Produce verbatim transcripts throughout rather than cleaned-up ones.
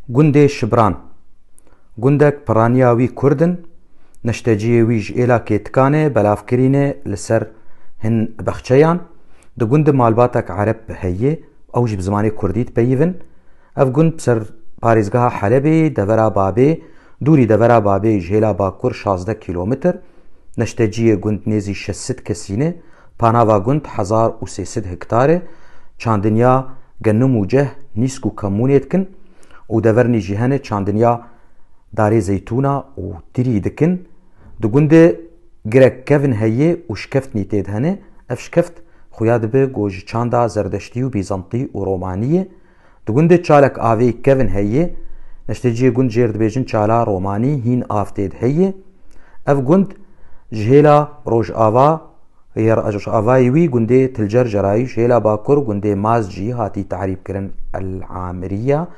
Gundê Şibran. Gundek piraniya wî Kurd in, neşteciyê wî ji êla kêtikan e, belavkirî ne li ser hin bexçeyan. Di gund de malbatek Ereb heye, ew jî bi zimanê Kurdî dipeyivin. Ev gund bi ser parêzgeha Helebê, devera Babê, dûrî devera Babê ji hêla bakur şazdeh kîlometr. Neşteciyê gund nêzî şeş sed kesî ne. Panava gund hezar û sê sed hektar e. Çandiniya genim û ceh, nîsk û kemûnê dikin û devernî jî hene çandiniya darê zeytûna û tirî dikin. Di gundê girek kevin heye û şikeftnî tê de hene. Ev şikeft xuya dibe ku ji çanda zerdeştî û bîzantî û romanî ye. Di gundê çalek avê kevin heye. Neşteciyê gund jêr dibêjin çala romanî, hîn av tê de heye. Ev gund ji hêla rojava, yê rojavayê wî gundê Tilcer Cerayî, ji hêla bakur gundê Mazcî hatî tarîfkirin El Amiriya,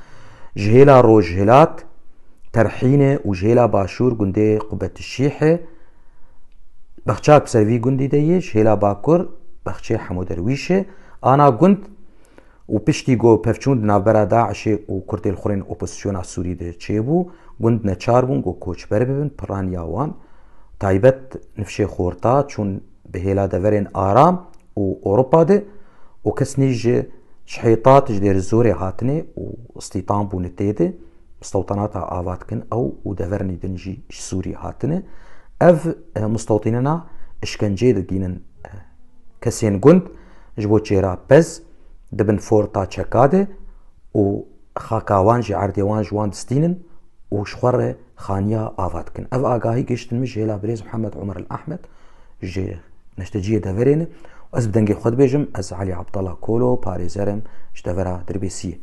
ji hêla rojhilat Terhîne û ji hêla başûr gundê Qubetişîhe. Bexçak bi ser vî gundî de ye, ji hêla bakur bexçê Hemo Derwîşe. Ana gund û piştî ku pevçûn di navbera DAIŞê û kurtêlxurên opozisyona Sûrî de çêbû, gund neçar bûn ku koçber bibin, piraniya wan taybet nifşê xorta çûn bi hêla deverên Aram û Ewropa de û kesnî ji Şihêtat ji Dêrizorê hatine û Stîtan bûne tê de mistewtanata ava dikin ew û devernî din jî ji Sûrî hatine. Ev, e, mistewtînina işkenceyê digînin, e, kesên gund ji bo çêra pez dibin forta çeka de û xaka wan jî erdê wan ji wan distînin û ji xwe re xaniya ava dikin. Ev agahî gihiştin min ji hêla birêz Mihemed Omer El Ehmed ji neşteciyê deverê ne. Ez bi dengê xwe dibêjim, ez Elî Abdallah Kolo, parêzer im ji devera Dirbêsiyê.